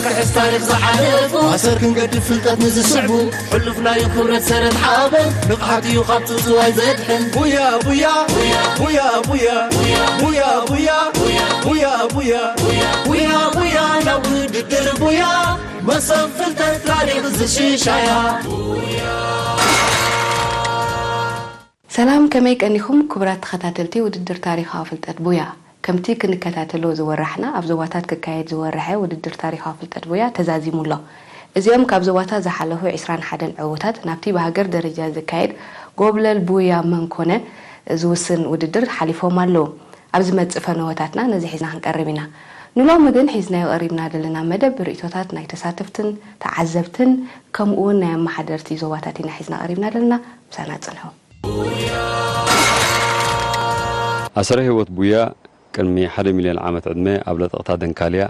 ክሕስ ታሪኽ ዝሓለፉ ኣሰር ክንገድፍ ፍልጠት ንዝስዕቡ ሕሉፍ ናይ ክብረት ሰረት ሓበን ንቕሓት እዩ ካብ ጽውጽዋይ ዘድሕን። ቡያ ቡያ ቡያ ቡያ ቡያ ቡያ ቡያ ቡያ ቡያ ቡያ ናብ ውድድር ቡያ መሰብ ፍልጠት ታሪኽ ዝሽሻያ። ሰላም፣ ከመይ ቀኒኹም ክቡራት ተኸታተልቲ ውድድር ታሪኻዊ ፍልጠት ቡያ? ከምቲ ክንከታተሎ ዝወራሕና፣ ኣብ ዞባታት ክካየድ ዝወርሐ ውድድር ታሪኻዊ ፍልጠት ቡያ ተዛዚሙ ኣሎ። እዚኦም ካብ ዞባታት ዝሓለፉ ዕስራን ሓደን ዕዉታት ናብቲ ብሃገር ደረጃ ዝካየድ ጎብለል ቡያ መን ኮነ ዝውስን ውድድር ሓሊፎም ኣለዉ። ኣብ ዝመጽእ ፈነወታትና ነዚ ሒዝና ክንቀርብ ኢና። ንሎሚ ግን ሒዝናዮ ቀሪብና ዘለና መደብ ርእይቶታት ናይ ተሳተፍትን ተዓዘብትን ከምኡ እውን ናይ ኣመሓደርቲ ዞባታት ኢና ሒዝና ቀሪብና ዘለና። ምሳና ጽንሑ። ኣሰረ ህይወት ቡያ ቅድሚ ሓደ ሚልዮን ዓመት ዕድመ ኣብ ለጠቕታ ደንካልያ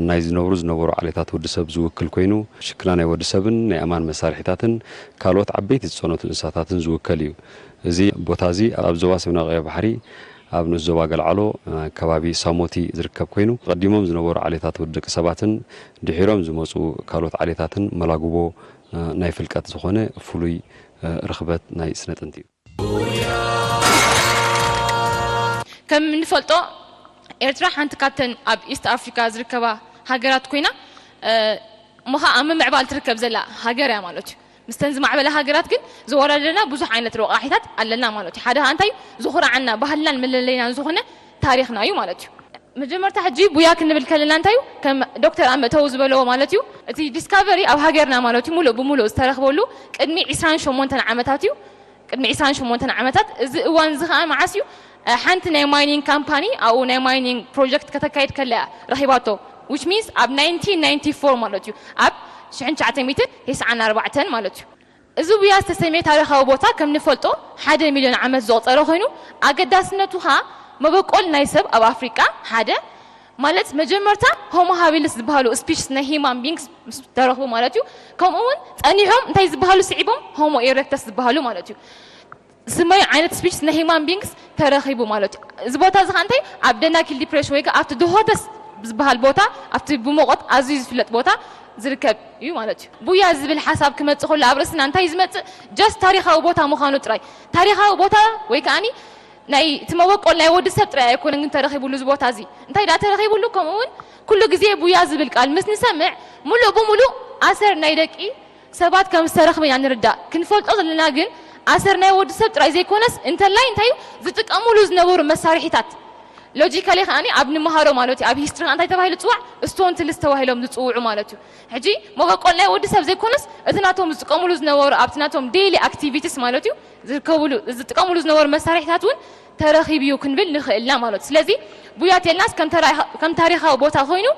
ናይ ዝነብሩ ዝነበሩ ዓሌታት ወዲ ሰብ ዝውክል ኮይኑ ሽክና ናይ ወዲ ሰብን ናይ ኣማን መሳርሒታትን ካልኦት ዓበይቲ ዝጸነቱ እንስሳታትን ዝውከል እዩ። እዚ ቦታ እዚ ኣብ ዞባ ሰሜናዊ ቀይሕ ባሕሪ ኣብ ንኡስ ዞባ ገልዓሎ ከባቢ ሳሞቲ ዝርከብ ኮይኑ ቀዲሞም ዝነበሩ ዓሌታት ወዲ ደቂ ሰባትን ድሒሮም ዝመፁ ካልኦት ዓሌታትን መላጉቦ ናይ ፍልቀት ዝኾነ ፍሉይ ርኽበት ናይ ስነ ጥንቲ እዩ። ከም እንፈልጦ ኤርትራ ሓንቲ ካብተን ኣብ ኢስት ኣፍሪካ ዝርከባ ሃገራት ኮይና እሞ ከዓ ኣብ ምምዕባል ትርከብ ዘላ ሃገር እያ ማለት እዩ። ምስተን ዝማዕበላ ሃገራት ግን ዘወዳድረና ብዙሕ ዓይነት ረቋሒታት ኣለና ማለት እዩ። ሓደ ከዓ እንታይ እዩ ዝኹርዓና ባህልናን መለለይናን ዝኾነ ታሪኽና እዩ ማለት እዩ። መጀመርታ ሕጂ ቡያ ክንብል ከለና እንታይ እዩ ከም ዶክተር ኣብ መእተዊ ዝበለዎ ማለት እዩ እቲ ዲስካቨሪ ኣብ ሃገርና ማለት እዩ ሙሉእ ብሙሉእ ዝተረኽበሉ ቅድሚ ዕስራን ሸሞንተን ዓመታት እዩ። ቅድሚ ዕስራን ሸሞንተን ዓመታት። እዚ እዋን እዚ ከዓ መዓስ እዩ? ሓንቲ ናይ ማይኒንግ ካምፓኒ ኣብኡ ናይ ማይኒንግ ፕሮጀክት ከተካይድ ከላ እያ ረኺባቶ። Which means ኣብ ናይንቲን ናይንቲ ፎር ማለት እዩ። ኣብ ሽሕን ትሽዓተ ሚእትን ተስዓን ኣርባዕተን ማለት እዩ። እዚ ቡያ ዝተሰምየ ታሪኻዊ ቦታ ከም ንፈልጦ ሓደ ሚልዮን ዓመት ዘቑፀረ ኮይኑ ኣገዳስነቱ ከዓ መበቆል ናይ ሰብ ኣብ ኣፍሪቃ ሓደ ማለት መጀመርታ ሆሞ ሃቢልስ ዝበሃሉ ስፒሽስ ናይ ሂማን ቢንግስ ምስ ተረኽቡ ማለት እዩ። ከምኡ እውን ፀኒሖም እንታይ ዝበሃሉ ስዒቦም ሆሞ ኢሬክተስ ዝበሃሉ ማለት እዩ። ዝስመዩ ዓይነት ስፒሽስ ናይ ሂማን ቢንግስ ተረኺቡ ማለት እዩ። እዚ ቦታ እዚ ከዓ እንታይ ኣብ ደናኪል ዲፕሬሽን ወይ ከዓ ኣብቲ ድሆተስ ዝበሃል ቦታ ኣብቲ ብሙቐት ኣዝዩ ዝፍለጥ ቦታ ዝርከብ እዩ ማለት እዩ። ቡያ ዝብል ሓሳብ ክመፅእ ከሎ ኣብ ርእስና እንታይ ዝመፅእ ጀስት ታሪኻዊ ቦታ ምዃኑ ጥራይ ታሪኻዊ ቦታ ወይ ከዓኒ ናይ እቲ መበቆል ናይ ወዲ ሰብ ጥራይ ኣይኮነን ግን ተረኺቡሉ እዚ ቦታ እዚ እንታይ ዳ ተረኺቡሉ ከምኡ እውን ኩሉ ግዜ ቡያ ዝብል ቃል ምስ ንሰምዕ ሙሉእ ብሙሉእ ኣሰር ናይ ደቂ ሰባት ከም ዝተረኽበ ኢና ንርዳእ ክንፈልጦ ዘለና ግን ኣሰር ናይ ወዲ ሰብ ጥራይ ዘይኮነስ እንተላይ እንታይ እዩ ዝጥቀሙሉ ዝነበሩ መሳርሒታት ሎጂካሊ ከዓኒ ኣብ ንምሃሮ ማለት እዩ ኣብ ሂስትሪ እንታይ ተባሂሉ ዝፅዋዕ ስቶን ትልስ ተባሂሎም ዝፅውዑ ማለት እዩ ሕጂ መበቆል ናይ ወዲ ሰብ ዘይኮነስ እቲ ናቶም ዝጥቀሙሉ ዝነበሩ ኣብቲ ናቶም ዴይሊ ኣክቲቪቲስ ማለት እዩ ዝርከብሉ ዝጥቀምሉ ዝነበሩ መሳርሒታት እውን ተረኺቡ እዩ ክንብል ንኽእል ኢና ማለት እዩ። ስለዚ ቡያ ቴልናስ ከም ታሪኻዊ ቦታ ኮይኑ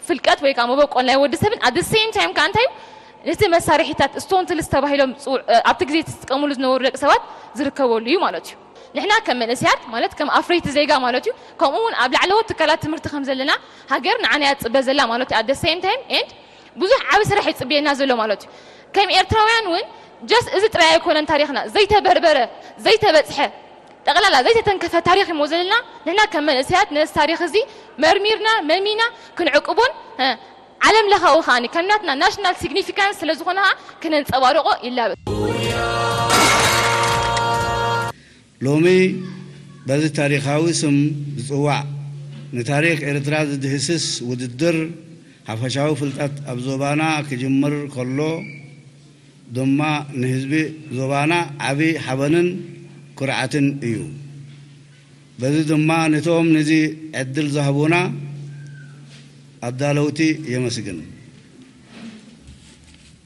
ፍልቀት ወይ ከዓ መበቆል ናይ ወዲ ሰብን at the same time ከዓ እንታይ እዩ ነቲ መሳርሒታት stone tools ተባሂሎም ኣብቲ ግዜ ዝጥቀምሉ ዝነበሩ ደቂ ሰባት ዝርከበሉ እዩ ማለት እዩ። ንሕና ከም መንእሰያት ማለት ከም ኣፍረይቲ ዜጋ ማለት እዩ ከምኡ እውን ኣብ ላዕለዎት ትካላት ትምህርቲ ከም ዘለና ሃገር ንዓና እያ ትፅበ ዘላ ማለት እዩ። At the same time and ብዙሕ ዓቢ ስራሕ ይፅበየና ዘሎ ማለት እዩ። ከም ኤርትራውያን እውን just እዚ ጥራይ ኣይኮነን ታሪኽና ዘይተበርበረ ዘይተበፅሐ ጠቕላላ ዘይተተንከፈ ታሪኽ እሞ ዘለና ንሕና ከም መንእሰያት ነዚ ታሪኽ እዚ መርሚርና መሚና ክንዕቅቦን ዓለም ለኻዊ ከዓኒ ከም ናትና national significance ስለ ዝኾነ ከዓ ክነንፀባርቆ ይላበስ። ሎሚ በዚ ታሪኻዊ ስም ዝፅዋዕ ንታሪኽ ኤርትራ ዝድህስስ ውድድር ሓፈሻዊ ፍልጠት ኣብ ዞባና ክጅምር ከሎ ድማ ንህዝቢ ዞባና ዓቢ ሓበንን ኩርዓትን እዩ። በዚ ድማ ነቶም ነዚ ዕድል ዝሃቡና ኣዳለውቲ የመስግን።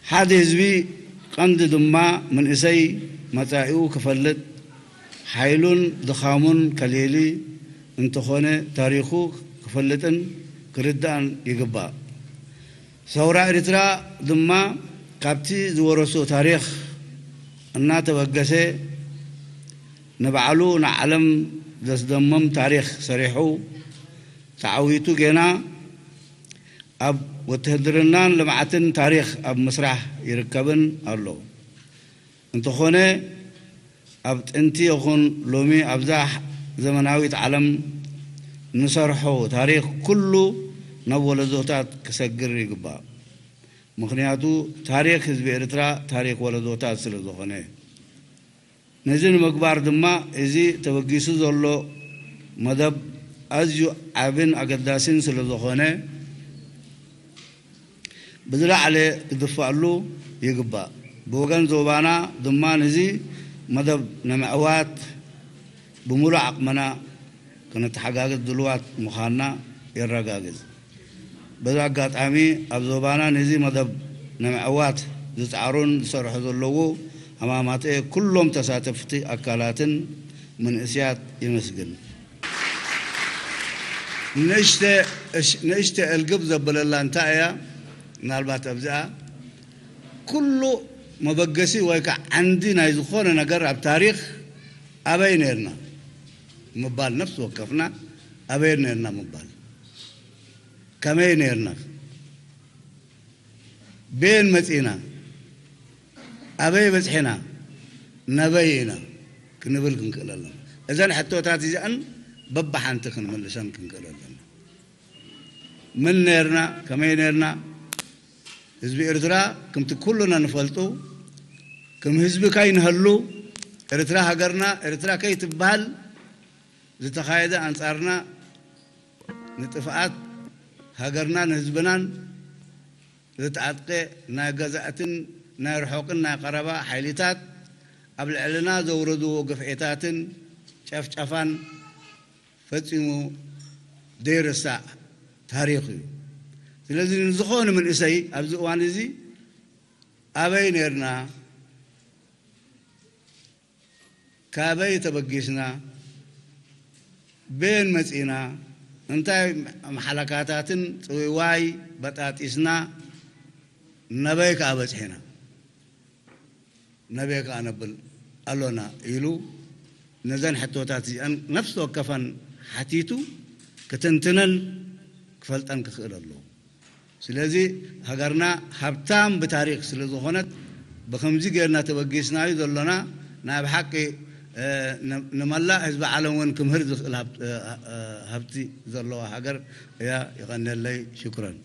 ሓደ ህዝቢ ቀንዲ ድማ መንእሰይ መጻኢኡ ክፈልጥ፣ ሓይሉን ድኻሙን ከልየሊ እንተኾነ ታሪኹ ክፈልጥን ክርዳእን ይግባእ። ሰውራ ኤርትራ ድማ ካብቲ ዝወረሶ ታሪኽ እናተበገሰ ንባዕሉ ንዓለም ዘስደምም ታሪኽ ሰሪሑ ተዓዊቱ ጌና ኣብ ውትህድርናን ልምዓትን ታሪኽ ኣብ ምስራሕ ይርከብን ኣሎ። እንተኾነ ኣብ ጥንቲ ይኹን ሎሚ ኣብዛ ዘመናዊት ዓለም ንሰርሖ ታሪኽ ኩሉ ናብ ወለዶታት ክሰግር ይግባእ። ምኽንያቱ ታሪኽ ህዝቢ ኤርትራ ታሪኽ ወለዶታት ስለ ዝኾነ። ነዚ ንምግባር ድማ እዚ ተበጊሱ ዘሎ መደብ ኣዝዩ ዓብን ኣገዳስን ስለ ዝኾነ፣ ብዝለዓለ ክድፋኣሉ ይግባእ። ብወገን ዞባና ድማ ነዚ መደብ ንምዕዋት ብምሉእ ዓቕምና ክንተሓጋገዝ ድሉዋት ምዃንና የረጋግጽ። በዚ ኣጋጣሚ ኣብ ዞባና ነዚ መደብ ንምዕዋት ዝጸዓሩን ዝሰርሑ ዘለዉ ሃማማተ ኩሎም ተሳተፍቲ ኣካላትን መንእስያት የመስግን። ንእሽተ እሽ- ንእሽተ እልግብ ዘብለላ እንታይ እያ? ምናልባት ኣብዚኣ ኩሉ መበገሲ ወይ ከዓ ዓንዲ ናይ ዝኾነ ነገር ኣብ ታሪኽ ኣበይ ነርና ምባል፣ ነፍሲ ወከፍና ኣበይ ነርና ምባል፣ ከመይ ነርና፣ ቤን መጺና፣ ኣበይ በጽሒና፣ ነበይ ኢና ክንብል ክንክእል ኣለና። እዘን ሕቶታት እዚኣን በብሓንቲ ክንምልሰን ክንክእል ኣለና። ምን ነርና፣ ከመይ ነርና? ህዝቢ ኤርትራ ከምቲ ኩሉና ንፈልጡ፣ ከም ህዝቢ ከይንህሉ፣ ኤርትራ ሃገርና፣ ኤርትራ ከይትበሃል ዝተኻየደ ኣንጻርና ንጥፍኣት ሃገርናን ህዝብናን ዝተዓጥቀ ናይ ገዛእትን ናይ ርሑቕን ናይ ቀረባ ሓይልታት ኣብ ልዕልና ዘውረድዎ ግፍዒታትን ጨፍጨፋን ፈጺሙ ዘይርሳዕ ታሪኽ እዩ። ስለዚ ንዝኾነ መንእሰይ ኣብዚ እዋን እዚ ኣበይ ነርና፣ ካበይ ተበጊስና፣ በየን መጺና፣ እንታይ መሓለካታትን ጽውይዋይ በጣጢስና፣ ነበይ ከኣ በጺሕና፣ ነበይ ከኣ ነብል ኣሎና ኢሉ ነዘን ሕቶታት እዚኣን ነፍሲ ወከፈን ሓቲቱ ክትንትነን ክፈልጠን ክኽእል ኣለዎ። ስለዚ ሃገርና ሃብታም ብታሪኽ ስለ ዝኾነት፣ ብኸምዚ ጌርና ተበጊስናዩ ዘሎና፣ ናይ ብሓቂ፣ እ፣ ን-፣ ንመላእ ህዝቢ ዓለም እውን ክምህር ዝኽእል ሃብት-፣ እ፣ እ፣ ሃብቲ ዘለዋ ሃገር እያ። ይቐንየለይ። ሽኩረን።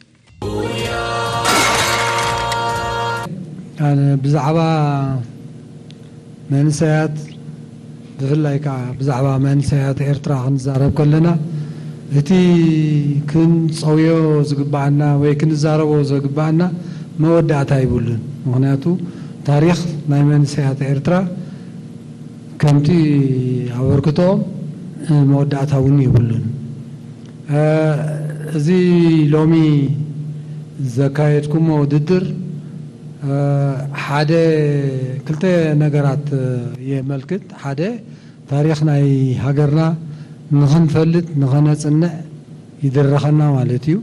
ኣነ ብዛዕባ መንእሰያት፣ ብፍላይ ከኣ ብዛዕባ መንእሰያት ኤርትራ ክንዛረብ ከለና፣ እቲ ክንጸውዮ ዝግባኣና ወይ ክንዛረቦ ዝግባኣና መወዳእታ ይብሉን። ምኽንያቱ ታሪኽ ናይ መንእሰያት ኤርትራ ከምቲ ኣበርክቶኦም መወዳእታ እውን ይብሉን። እ፣ እዚ ሎሚ ዘካየድኩሞ ውድድር፣ እ፣ ሓደ ክልተ ነገራት የመልክት። ሓደ፣ ታሪኽ ናይ ሃገርና ንኽንፈልጥ፣ ንኸነጽንዕ ይድርኸና ማለት እዩ።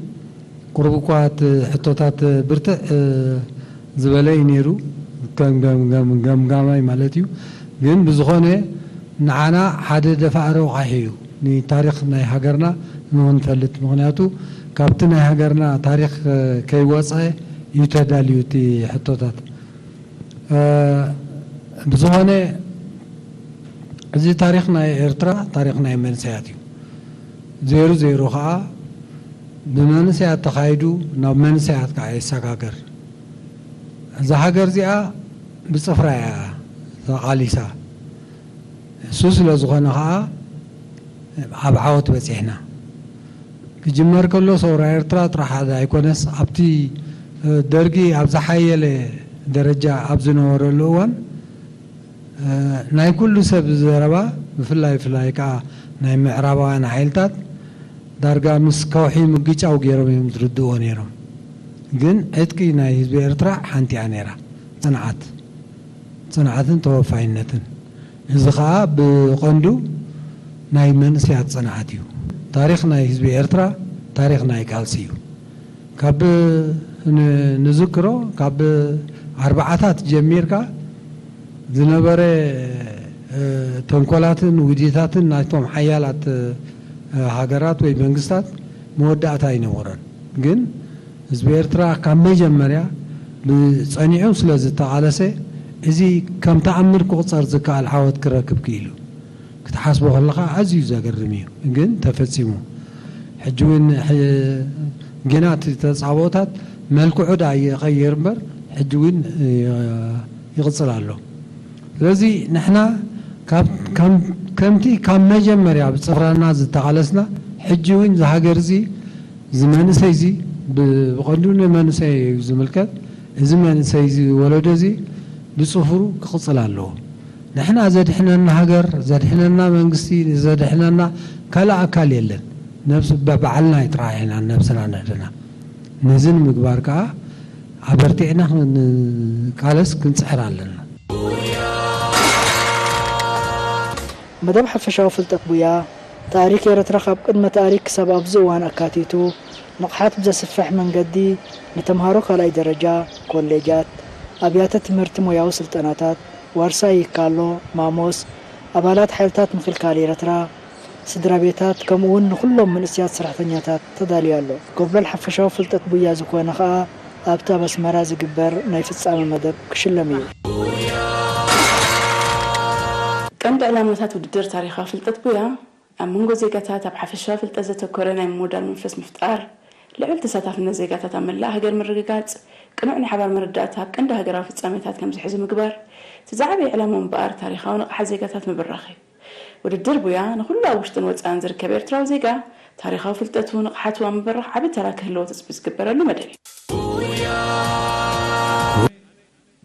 ቁሩብ እኳ እቲ ሕቶታት ብርትዕ፣ እ፣ ዝበለ እዩ ነይሩ፣ ከም ገምጋም-፣ ገምጋማይ ማለት እዩ። ግን ብዝኾነ ንዓና ሓደ ደፋኢ ረቋሒ እዩ፣ ንታሪኽ ናይ ሃገርና ንኽንፈልጥ። ምኽንያቱ ካብቲ ናይ ሃገርና ታሪኽ፣ እ፣ ከይወጸ እዩ ተዳልዩ እቲ ሕቶታት። እ፣ ብዝኾነ እዚ ታሪኽ ናይ ኤርትራ ታሪኽ ናይ መንእሰያት እዩ። ዜሩ ዜሩ ኸኣ ብመንእሰያት ተኻይዱ ናብ መንእሰያት ከኣ ይሰጋገር። እዛ ሃገር እዚኣ ብጽፍራ እያ ተቓሊሳ። እሱ ስለ ዝኾነ ኸኣ ኣብ ዓወት በጺሕና። ክጅመር ከሎ ሰውራ ኤርትራ ጥራሕ ኣይኮነስ፣ ኣብቲ፣ እ፣ ደርጊ ኣብ ዝሓየለ ደረጃ ኣብ ዝነበረሉ እዋን፣ እ፣ ናይ ኩሉ ሰብ ዘረባ፣ ብፍላይ፣ ብፍላይ ከኣ ናይ ምዕራባውያን ሓይልታት፣ ዳርጋ ምስ ከውሒ ምግጫው ገይሮም እዮም ዝርድእዎ ነይሮም። ግን ዕጥቂ ናይ ህዝቢ ኤርትራ ሓንቲ እያ ነይራ፣ ጽንዓት። ጽንዓትን ተወፋይነትን። እዚ ኸኣ ብቐንዱ ናይ መንእሰያት ጽንዓት እዩ። ታሪኽ ናይ ህዝቢ ኤርትራ ታሪኽ ናይ ቃልሲ እዩ። ካብ ን-፣ ንዝክሮ ካብ ኣርባዓታት ጀሚርካ ዝነበረ፣ እ፣ ተንኮላትን ውዲታትን ናይቶም ሓያላት፣ እ፣ ሃገራት ወይ መንግስታት መወዳእታ ኣይነበሮን። ግን ህዝቢ ኤርትራ ካብ መጀመርያ ብጸኒዑ ስለ ዝተቓለሰ፣ እዚ ከም ተኣምር ክቑጸር ዝከኣል ዓወት ክረክብ ክኢሉ። ክትሓስቦ ከለኻ ኣዝዩ ዘገርም እዩ፣ ግን ተፈጺሙ። ሕጂ እውን ሕ-፣ ግና እቲ ተጻብኦታት መልክዑ ደኣ ይቐይር እምበር ሕጂ እውን ይቕጽል ኣሎ። ስለዚ ንሕና ከምቲ ካብ መጀመርያ ብጽፍራና ዝተቓለስና ሕጂ እውን እዚ ሃገር እዚ እዚ መንእሰይ እዚ ብቐንዱ ንመንእሰይ እዩ ዝምልከት። እዚ መንእሰይ እዚ ወለዶ እዚ ብጽፍሩ ክቕጽል ኣለዎ። ንሕና ዘድሕነና ሃገር፣ ዘድሕነና መንግስቲ፣ ዘድሕነና ካልእ ኣካል የለን። ነብስ በባዕልና ጥራሕ ኢና ነብስና ነድሕና። ነዚ ንምግባር ከኣ ኣበርቲዕና ክንቃለስ ክንጽዕር ኣለና። መደብ ሓፈሻዊ ፍልጠት ቡያ፣ ታሪክ ኤረትራ ካብ ቅድመ ታሪክ ክሳብ ኣብዚ እዋን ኣካቲቱ፣ ንቕሓት ብዘስፍሕ መንገዲ ንተምሃሮ ካልኣይ ደረጃ፣ ኮሌጃት፣ ኣብያተ ትምህርቲ ሞያዊ ስልጠናታት፣ ዋርሳይ ይካሎ፣ ማሞስ፣ ኣባላት ሓይልታት ምክልካል ኤረትራ፣ ስድራ ቤታት፣ ከምኡ እውን ንኹሎም መንእሰያት ሰራሕተኛታት ተዳልዩ ኣሎ። ጎብለል ሓፈሻዊ ፍልጠት ቡያ ዝኾነ ከኣ ኣብቲ ኣብ ኣስመራ ዝግበር ናይ ፍጻመ መደብ ክሽለም እዩ። ቀንዲ ዕላማታት ውድድር ታሪኻዊ ፍልጠት ቡያ፣ ኣብ መንጎ ዜጋታት ኣብ ሓፈሻዊ ፍልጠት ዘተኮረ ናይ ምውዳድ መንፈስ ምፍጣር፣ ልዑል ተሳታፍነት ዜጋታት ኣብ መላእ ሃገር ምርግጋጽ፣ ቅኑዕ ናይ ሓባር መረዳእታ ኣብ ቀንዲ ሃገራዊ ፍጻሜታት ከም ዝሕዙ ምግባር፣ እቲ ዝዓበየ ዕላማ እምበኣር ታሪኻዊ ንቕሓት ዜጋታት ምብራኽ እዩ። ውድድር ቡያ ንኹሉ ኣብ ውሽጥን ወጻእን ዝርከብ ኤርትራዊ ዜጋ ታሪኻዊ ፍልጠቱ፣ ንቕሓቱ ኣብ ምብራኽ ዓቢ ተራ ክህልዎ ትጽቢት ዝግበረሉ መደብ እዩ።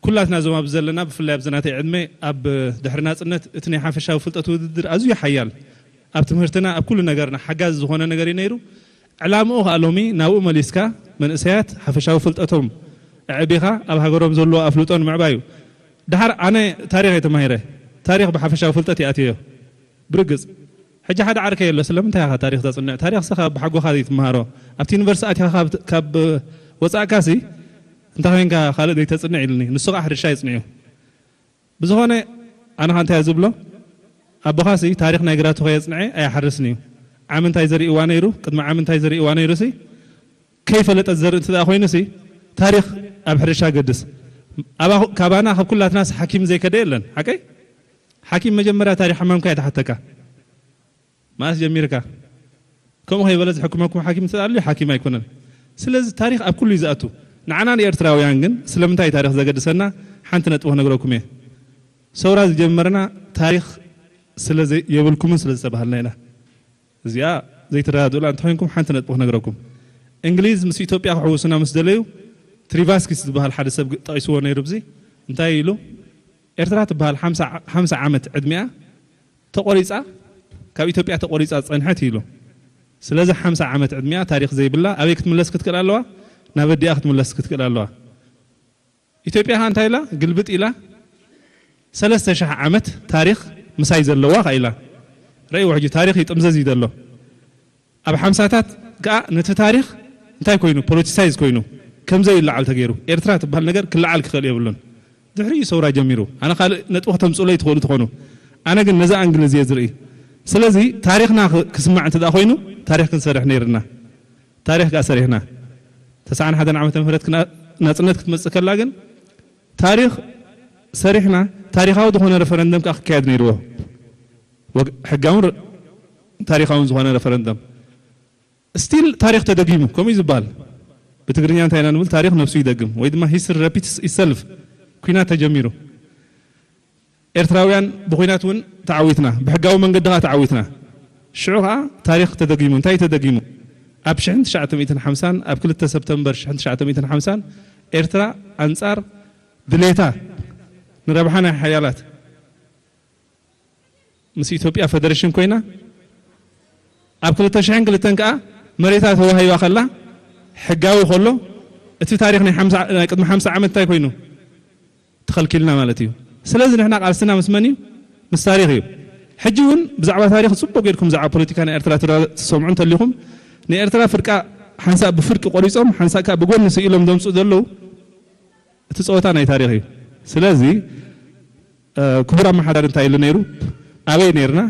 ኩላትና እዞም ኣብዚ ዘለና ብፍላይ ኣብዚ ናተይ ዕድመ ኣብ ድሕሪ ናጽነት እቲ ናይ ሓፈሻዊ ፍልጠት ውድድር ኣዝዩ ሓያል ኣብ ትምህርትና ኣብ ኩሉ ነገርና ሓጋዚ ዝኾነ ነገር እዩ ነይሩ። ዕላምኡ ከኣ ሎሚ ናብኡ መሊስካ መንእሰያት ሓፈሻዊ ፍልጠቶም ኣዕቢኻ ኣብ ሃገሮም ዘለዎ ኣፍልጦ ንምዕባይ እዩ። ድሓር ኣነ ታሪኽ እየ ተማሂረ። ታሪኽ ብሓፈሻዊ ፍልጠት ይኣትዮ። ብርግጽ ሕጂ ሓደ ዓርከይ ኣሎ ስለምንታይ ኢኻ ታሪኽ ተጽንዕ? ታሪኽሲ ካብ ሓጎኻ ዘይትመሃሮ ኣብቲ ዩኒቨርሲቲ ኣቲኻ ካብ ወጻእካሲ እንታይ ኮይንካ ካልእ ዘይተጽንዕ ኢሉኒ። ንሱ ከዓ ሕርሻ ይጽንዑ። ብዝኾነ ኣነ ኸ እንታይ ዝብሎ ኣቦኻሲ ታሪኽ ናይ ግራቱ ከየጽንዐ ኣይሓርስን እዩ። ዓሚ እንታይ ዘርእዋ ነይሩ ቅድሚ ዓሚ እንታይ ዘርእዋ ነይሩሲ ከይፈለጠ ዝዘርእ እንተ ኮይኑ ሲ ታሪኽ ኣብ ሕርሻ ገድስ ካባና ካብ ኩላትናስ ሓኪም ዘይከደ የለን ሓቀይ ሓኪም መጀመርያ ታሪኽ ሕማምካ እያ ትሓተካ። መኣስ ጀሚርካ? ከምኡ ከይበለ ዝሕክመኩም ሓኪም እንተ ኣሎ ሓኪም ኣይኮነን። ስለዚ ታሪኽ ኣብ ኩሉ እዩ ዝኣቱ። ንዓና ንኤርትራውያን ግን ስለምንታይ ታሪኽ ዘገድሰና ሓንቲ ነጥቢ ክነግረኩም እየ። ሰውራ ዝጀመርና ታሪኽ ስለ የብልኩምን ስለ ዝተባሃልና ኢና። እዚኣ ዘይትረዳድኡላ እንተኮይንኩም ሓንቲ ነጥቢ ክነግረኩም። እንግሊዝ ምስ ኢትዮጵያ ክሕውሱና ምስ ደለዩ ትሪቫስኪስ ዝበሃል ሓደ ሰብ ጠቒስዎ ነይሩ። ብዚ እንታይ ኢሉ? ኤርትራ ትበሃል ሓምሳ ዓመት ዕድሚኣ ተቆሪጻ ካብ ኢትዮጵያ ተቆሪጻ ዝጸንሐት ኢሉ። ስለዚ ሓምሳ ዓመት ዕድሚኣ ታሪኽ ዘይብላ ኣበይ ክትምለስ ክትክእል ኣለዋ? ናብ ኣዲኣ ክትምለስ ክትክእል ኣለዋ። ኢትዮጵያ ከ እንታይ ኢላ? ግልብጥ ኢላ ሰለስተ ሽሕ ዓመት ታሪኽ ምሳይ ዘለዋ ከ ኢላ። ረእይዎ ሕጂ ታሪኽ ይጥምዘዝ እዩ ዘሎ። ኣብ ሓምሳታት ከኣ ነቲ ታሪኽ እንታይ ኮይኑ ፖለቲሳይዝ ኮይኑ ከምዘይ ይለዓል ተገይሩ። ኤርትራ ትበሃል ነገር ክለዓል ክኽእል የብሉን። ድሕሪኡ ሰውራ ጀሚሩ። ኣነ ካልእ ነጥቢ ከተምጽኡለይ ትኽእሉ ትኾኑ። ኣነ ግን ነዛ ኣንግል እዚየ ዝርኢ። ስለዚ ታሪኽና ክስማዕ እንተ ኮይኑ ታሪኽ ክንሰርሕ ነይርና። ታሪኽ ከኣ ሰሪሕና። ተስዓን ሓደን ዓመተ ምህረት ናጽነት ክትመጽእ ከላ ግን ታሪኽ ሰሪሕና ታሪኻዊ ዝኾነ ረፈረንደም ከኣ ክካየድ ነይርዎ። ሕጋውን ታሪኻውን ዝኾነ ረፈረንደም ስቲል ታሪኽ ተደጊሙ ከምኡ እዩ ዝበሃል። ብትግርኛ እንታይ ኢና ንብል ታሪኽ ነብሱ ይደግም ወይ ድማ history repeats itself። ኲናት ተጀሚሩ። ኤርትራውያን ብኲናት እውን ተዓዊትና ብሕጋዊ መንገዲ ከዓ ተዓዊትና። ሽዑ ከዓ ታሪኽ ተደጊሙ እንታይ ተደጊሙ? ኣብ ሽሕን ትሽዓተ ሚእትን ሓምሳን ኣብ ክልተ ሰፕተምበር ሽሕን ትሽዓተ ሚእትን ሓምሳን ኤርትራ ኣንጻር ድሌታ ንረብሓ ናይ ሓያላት ምስ ኢትዮጵያ ፈደረሽን ኮይና ኣብ ክልተ ሽሕን ክልተን ከዓ መሬታ ተዋሂባ ከላ ሕጋዊ ከሎ እቲ ታሪኽ ናይ ሓምሳ ናይ ቅድሚ ሓምሳ ዓመት እንታይ ኮይኑ ተኸልኪልና ማለት እዩ። ስለዚ ንሕና ቃልስና ምስ መን እዩ? ምስ ታሪኽ እዩ። ሕጂ እውን ብዛዕባ ታሪኽ ፅቡቅ ጌርኩም ብዛዕባ ፖለቲካ ናይ ኤርትራ ትሰምዑ እንተሊኹም ንኤርትራ ፍርቃ ሓንሳእ ብፍርቂ ቆሪፆም ሓንሳእ ከዓ ብጎኒ ስኢሎም ዘምፅኡ ዘለዉ እቲ ፀወታ ናይ ታሪኽ እዩ። ስለዚ ክቡር ኣመሓዳሪ እንታይ ኢሉ ነይሩ? ኣበይ ነይርና?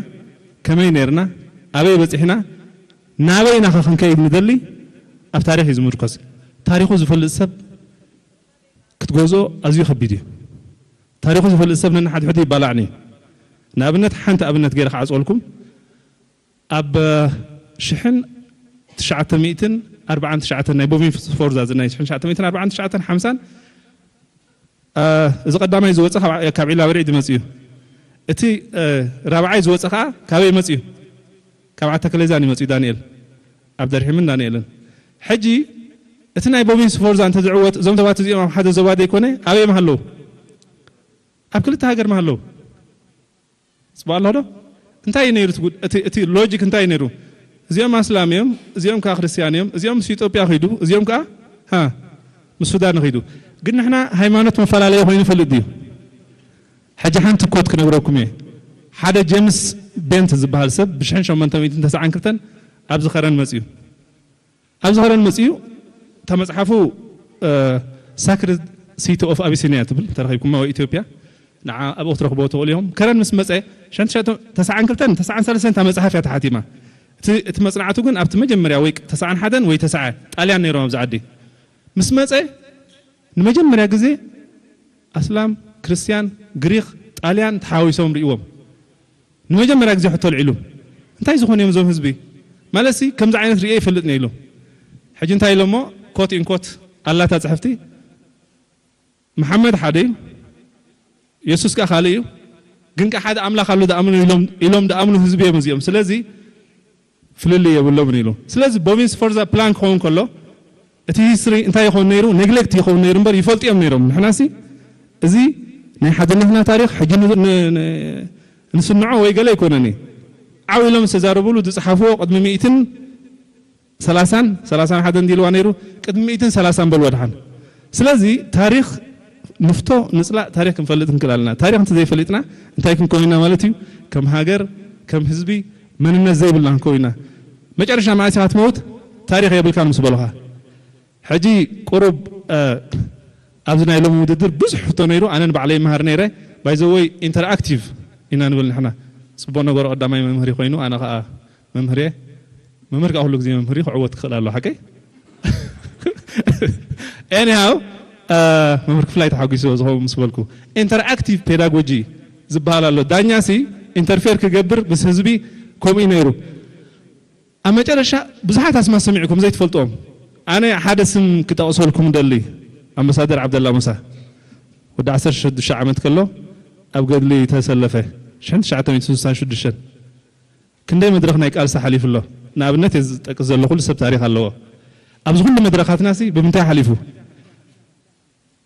ከመይ ነይርና? ኣበይ በፂሕና? ናበይ ኢና ኸ ክንከይድ ንደሊ? ኣብ ታሪኽ እዩ ዝምርኮስ። ታሪኹ ዝፈልጥ ሰብ ክትገዝኦ ኣዝዩ ከቢድ እዩ። ታሪኹ ዝፈልጥ ሰብ ነንሓድሕዱ ይባላዕኒ እዩ። ንኣብነት ሓንቲ ኣብነት ገይረ ክዓፅወልኩም ኣብ ሽሕን ትሽዓተ ሚእትን ኣርባዓን ትሽዓተን ናይ ቦቪን ስፎርዛ ናይ ሽሕን ትሽዓተ ሚእትን ኣርባዓን ትሽዓተን ሓምሳን፣ እ፣ እዚ ቀዳማይ ዝወፀ ካብ፣ ካብ ዒላ በሪዕ ዝመፅእ እዩ። እቲ፣ እ፣ ራብዓይ ዝወፀ ከዓ ካበይ መፅእ እዩ? ካብ ዓተከሌዛን ይመፅእ እዩ፣ ዳንኤል ዓብደርሒምን ዳንኤልን። ሕጂ እቲ ናይ ቦቪን ስፎርዛ እንተዝዕወት፣ እዞም ሰባት እዚኦም ኣብ ሓደ ዞባ ዘይኮነ ኣበይ ምሃለዉ? ኣብ ክልተ ሃገር ምሃለዉ። ፅቡቅ ኣሎ ዶ? እንታይ እዩ ነይሩ እቲ ጉድ-፣ እቲ፣ እቲ ሎጂክ እንታይ እዩ ነይሩ? እዚኦም ኣስላም እዮም፣ እዚኦም ከዓ ክርስትያን እዮም፣ እዚኦም ምስ ኢትዮጵያ ኺዱ፣ እዚኦም ከዓ፣ ሃ፣ ምስ ሱዳን ኺዱ። ግን ንሕና ሃይማኖት መፈላለየ ኮይኑ ይፈልጥ ድዩ? ሕጂ ሓንቲ ኮት ክነግረኩም እየ። ሓደ ጀምስ ቤንት ዝበሃል ሰብ ብሽሕን ሸሞንተ ሚእትን ተስዓን ክልተን ኣብዚ ኸረን መፅዩ። ኣብዚ ኸረን መፅዩ፣ እታ መፅሓፉ፣ እ፣ ሳክርድ ሲቲ ኦፍ ኣቢሲንያ ትብል፣ ተረኺብኩማ ወይ ኢትዮጵያ፣ ንዓ ኣብኡ ክትረኽብዎ ትኽእሉ ኢኹም። ከረን ምስ መፀ፣ ሽሕን ትሽዓተ ሚእትን ተስዓን ክልተን፣ ተስዓን ሰለስተን እታ መፅሓፍ እያ ተሓቲማ። እቲ፣ እቲ መፅናዕቱ ግን ኣብቲ መጀመርያ ወይ ተስዓን ሓደን ወይ ተስዓ፣ ጣልያን ነይሮም ኣብዚ ዓዲ። ምስ መፀ፣ ንመጀመርያ ግዜ ኣስላም፣ ክርስትያን፣ ግሪኽ፣ ጣልያን ተሓዋዊሶም ርእይዎም። ንመጀመርያ ግዜ ሕቶ ኣልዒሉ፣ እንታይ ዝኾኑ እዮም እዞም ህዝቢ? ማለትሲ ከምዚ ዓይነት ርእየ ይፈልጥን ኢሉ። ሕጂ እንታይ ኢሎሞ? ኮት ኢን ኮት ኣላታ ጽሕፍቲ፣ መሓመድ ሓደ እዩ፣ የሱስ ከኣ ካልእ እዩ፣ ግን ከኣ ሓደ ኣምላኽ ኣሎ ዝኣምኑ ኢሎም፣ ኢሎም ዝኣምኑ ህዝቢ እዮም እዚኦም። ስለዚ ፍልልይ የብሎምን ኢሉ። ስለዚ ቦቪንስ ፎርዛ ፕላን ክኸውን ከሎ፣ እቲ ሂስትሪ እንታይ ይኸውን ነይሩ? ኔግሌክት ይኸውን ነይሩ እምበር ይፈልጡ እዮም ነይሮም። ንሕናሲ እዚ ናይ ሓድነትና ታሪኽ ሕጂ ን-፣ ን-፣ ን-፣ ንስምዖ ወይ ገለ ኣይኮነን። ዓው ኢሎም ዝተዛረቡሉ ዝጸሓፍዎ ቅድሚ ሚእትን ሰላሳን፣ ሰላሳን ሓደን እንዲልዋ ነይሩ፣ ቅድሚ ሚእትን ሰላሳን በልዎ ድሓን። ስለዚ ታሪኽ ንፍቶ፣ ንጽላእ፣ ታሪኽ ክንፈልጥ ክንክእል ኣለና። ታሪኽ እንተዘይፈሊጥና እንታይ ክንከውን ኢና ማለት እዩ? ከም ሃገር፣ ከም ህዝቢ መንነት ዘይብልና ክንከውን ኢና። መጨረሻ መዓስ ኢኻ ትመውት? ታሪኽ የብልካን ምስ በሉኻ። ሕጂ ቁሩብ፣ እ፣ ኣብዚ ናይ ሎሚ ውድድር ብዙሕ ሕቶ ነይሩ። ኣነ ንባዕለይ ይመሃር ነይረ። ባይ ዘ ወይ ኢንተርኣክቲቭ ኢና ንብል ንሕና። ጽቡቕ ነገሩ ቀዳማይ መምህር ኮይኑ፣ ኣነ ኸኣ መምህር እየ። መምህር ከኣ ኩሉ ግዜ መምህር እዩ፣ ክዕወት ክኽእል ኣለዎ፣ ሓቀይ? ኤኒሃው፣ እ፣ መምህር ክፍላይ ተሓጒሱ ዝኸውን ምስ በልኩ። ኢንተርኣክቲቭ ፔዳጎጂ ዝበሃል ኣሎ። ዳኛሲ ኢንተርፌር ክገብር ምስ ህዝቢ ከምኡ እዩ ነይሩ። ኣብ መጨረሻ ብዙሓት ኣስማት ሰሚዕኩም ዘይትፈልጥዎም። ኣነ ሓደ ስም ክጠቕሰልኩም እደሊ። ኣምባሳደር ዓብደላ ሙሳ ወዲ ዓሰርተ ሽዱሽተ ዓመት ከሎ ኣብ ገድሊ ተሰለፈ። ሽሕን ትሽዓተ ሚእትን ስሳን ሽዱሽተን። ክንደይ መድረኽ ናይ ቃልሲ ሓሊፉ ኣሎ። ንኣብነት እየ ዝጠቅስ ዘለኹ፣ ኩሉ ሰብ ታሪኽ ኣለዎ። ኣብዚ ኩሉ መድረኻትናሲ ብምንታይ ሓሊፉ?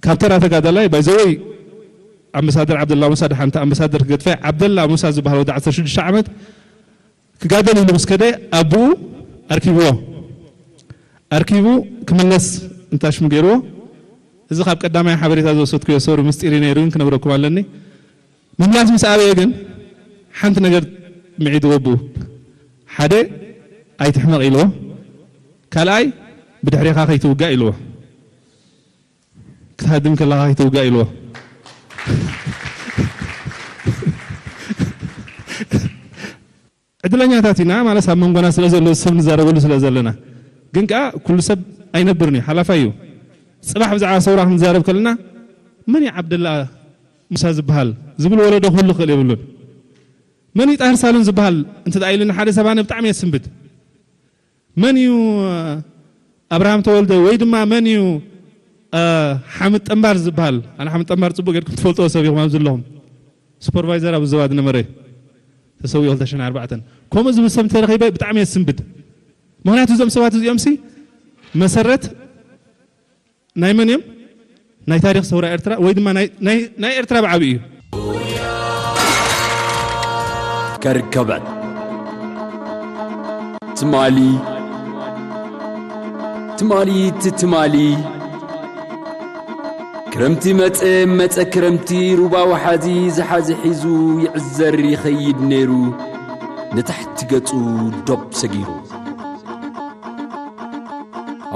ካብ ተራ ተጋዳላይ፣ ባይ ዘ ወይ፣ ኣምባሳደር ዓብደላ ሙሳ፣ ደሓን እቲ ኣምባሳደር ክገድፋይ፣ ዓብደላ ሙሳ ዝበሃል ወዲ ዓሰርተ ሽዱሽተ ዓመት ክጋደል ኢሉ ምስ ከደ፣ ኣቦኡ ኣርኪብዎ። ኣርኪቡ ክምለስ እንታሽሙ ገይርዎ። እዚ ካብ ቀዳማይ ሓበሬታ ዝወሰድኩዮ ሶሪ፣ ምስጢር እዩ ነይሩ፣ ግን ክነግረኩም ኣለኒ። ምምላስ ምስ ኣበየ ግን ሓንቲ ነገር ምዒድዎ ኣቦኡ። ሓደ፣ ኣይትሕመቕ ኢልዎ። ካልኣይ፣ ብድሕሬኻ ከይትውጋእ ኢልዎ። ክትሃድም ከለኻ ከይትውጋእ ኢልዎ። ዕድለኛታት ኢና ማለት ኣብ መንጎና ስለ ዘሎ፣ ሰብ ንዛረበሉ ስለ ዘለና። ግን ከኣ ኩሉ ሰብ ኣይነብርን እዩ፣ ሓላፋይ እዩ። ጽባሕ ብዛዕባ ሰውራ ክንዛረብ ከለና፣ "መን እዩ ዓብደላ ሙሳ ዝበሃል?" ዝብል ወለዶ ክህሉ ክኽእል የብሉን። "መን እዩ ጣህር ሳሉን ዝበሃል?" እንተ ደኣ ኢሉኒ ሓደ ሰብ፣ ኣነ ብጣዕሚ እየ ዝስንብድ። "መን እዩ ኣብርሃም ተወልደ?" ወይ ድማ "መን እዩ፣ እ፣ ሓምድ ጠምባር ዝበሃል?" ኣነ ሓምድ ጠምባር ጽቡቕ ጌርኩም ትፈልጥዎ ሰብ ኢኹም ኣብዚ ዘለኹም። ሱፐርቫይዘር ኣብ ዞባ ዝነበረ፣ ተሰዊኡ ክልተ ሽሕን ኣርባዕተን። ከምኡ ዝብል ሰብ እንተረኺበ ብጣዕሚ እየ ዝስንብድ። ምኽንያቱ እዞም ሰባት እዚኦምሲ መሰረት ናይ መን እዮም? ናይ ታሪኽ ሰውራ ኤርትራ ወይ ድማ ናይ፣ ናይ፣ ናይ ኤርትራ ብዓቢኡ እዩ። ከርከበት። ትማሊ፣ ትማሊ፣ እቲ ትማሊ። ክረምቲ መጸ፣ መጸ ክረምቲ፣ ሩባ ወሓዚ ዝሓዘ ሒዙ ይዕዘር ይኸይድ ነይሩ፣ ንታሕቲ ገጹ ዶብ ሰጊሩ።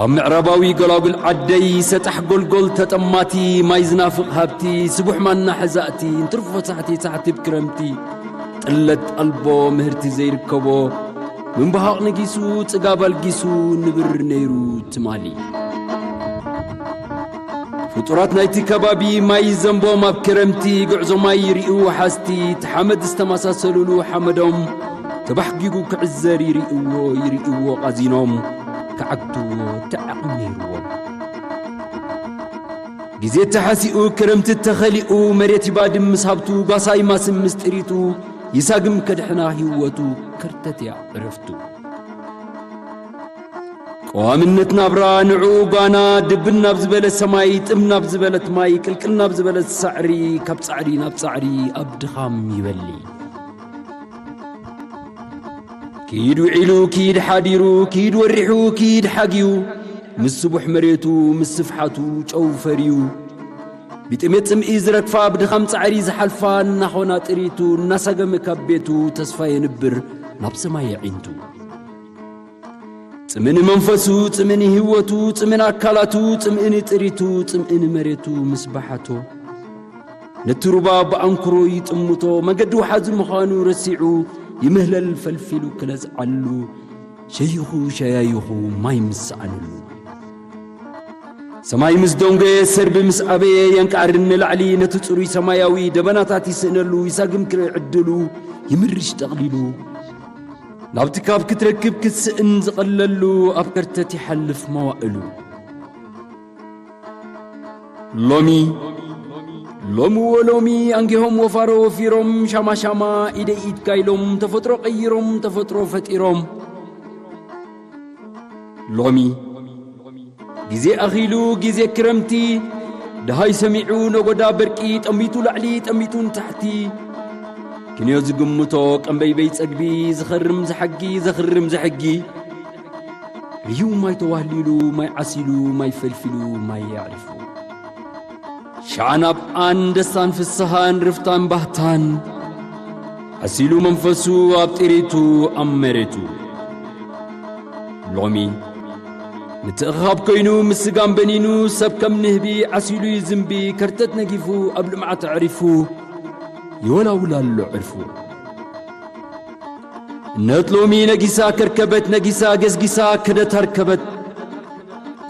ኣብ ምዕራባዊ ጎላጉል ዓደይ ሰጣሕ ጎልጎል ተጠማቲ ማይ ዝናፍቕ ሃብቲ ስቡሕ ማና ሕዛእቲ እንትርፎ ሳሕቲ ሳሕቲ ብ ክረምቲ ጥለት ኣልቦ ምህርቲ ዘይርከቦ ምንባሃቕ ነጊሱ ጽጋብ ኣልጊሱ ንብር ነይሩ ትማሊ። ፍጡራት ናይቲ ከባቢ ማይ ዘንቦም ኣብ ክረምቲ ጉዕዞ ማይ ይርእዩ ሓዝቲ እቲ ሓመድ ዝተመሳሰሉሉ ሓመዶም ተባሕጊጉ ክዕዘር ይርእይዎ ይርእይዎ ቓዚኖም። ክዓግትዎ እንታይ ዓቕሚ ነይርዎም? ግዜ ተሓሲኡ፣ ክረምቲ ተኸሊኡ፣ መሬት ይባድም ምስ ሃብቱ፣ ጓሳይ ማስን ምስ ጥሪቱ፣ ይሳግም ከድሕና ህይወቱ፣ ከርተት እያ ዕረፍቱ። ቀዋምነት ናብራ ንዕኡ ጓና፣ ድብን ናብ ዝበለ ሰማይ፣ ጥም ናብ ዝበለት ማይ፣ ቅልቅል ናብ ዝበለት ሳዕሪ፣ ካብ ጻዕሪ ናብ ጻዕሪ፣ ኣብ ድኻም ይበሊ። ክይድ ውዒሉ፣ ክይድ ሓዲሩ፣ ክይድ ወሪሑ፣ ክይድ ሓግዩ፣ ምስ ስቡሕ መሬቱ፣ ምስ ስፍሓቱ፣ ጨው ፈርዩ። ብጥሜት ጽምኢ ዝረግፋ፣ ብድኻም ጻዕሪ ዝሓልፋ፣ እናኾና ጥሪቱ፣ እናሳገመ ካብ ቤቱ፣ ተስፋ የንብር፣ ናብ ሰማይ የዒንቱ። ጽምእኒ መንፈሱ፣ ጽምእኒ ህይወቱ፣ ጽምእኒ ኣካላቱ፣ ጽምእኒ ጥሪቱ፣ ጽምእኒ መሬቱ ምስ በሓቶ። ነቲ ሩባ ብኣንክሮ ይጥምቶ፣ መገዲ ወሓዚ ምዃኑ ረሲዑ፣ ይምህለል ፈልፊሉ ክነዝዓሉ፣ ሸይኹ ሸያይኹ ማይ ምስ ሰኣነሉ። ሰማይ ምስ ደንጎየ፣ ሰርቢ ምስ ኣበየ፣ የንቃዕርን ንላዕሊ ነቲ ጽሩይ ሰማያዊ ደበናታት ይስእነሉ፣ ይሳግም ክርኢ ዕድሉ ይምርሽ ጠቕሊሉ። ናብቲ ካብ ክትረክብ ክትስእን ዝቐለሉ፣ ኣብ ከርተት ይሓልፍ መዋእሉ። ሎሚ፣ ሎሚ ወሎሚ፣ ኣንጊሆም ወፋሮ ወፊሮም፣ ሻማ ሻማ፣ ኢደይ ኢድካ ኢሎም፣ ተፈጥሮ ቀይሮም፣ ተፈጥሮ ፈጢሮም። ሎሚ፣ ግዜ ኣኺሉ፣ ግዜ ክረምቲ፣ ደሃይ ሰሚዑ፣ ነጎዳ በርቂ፣ ጠሚቱ ላዕሊ፣ ጠሚቱ ንታሕቲ። ክንዮ ዝግምቶ፣ ቀንበይበይ ጸግቢ፣ ዝኸርም ዝሓጊ፣ ዘኽርም ዘሕጊ። ርሂው ማይ ተዋህሊሉ፣ ማይ ዓሲሉ፣ ማይ ፈልፊሉ፣ ማይ የዕሪፉ። ሻዕናብኣን ደስታን ፍስሃን ርፍታን ባህታን፣ ዓሲሉ መንፈሱ ኣብ ጥሪቱ ኣብ መሬቱ። ሎሚ፣ ምትእኽኻብ ኮይኑ ምስጋም በኒኑ፣ ሰብ ከም ንህቢ ዓሲሉ ይዝንቢ፣ ከርተት ነጊፉ ኣብ ልምዓት ኣዕሪፉ፣ ይወላውል ኣሎ ዕርፉ። እነት ሎሚ ነጊሳ ከርከበት፣ ነጊሳ ገስጊሳ ከደት ኣርከበት።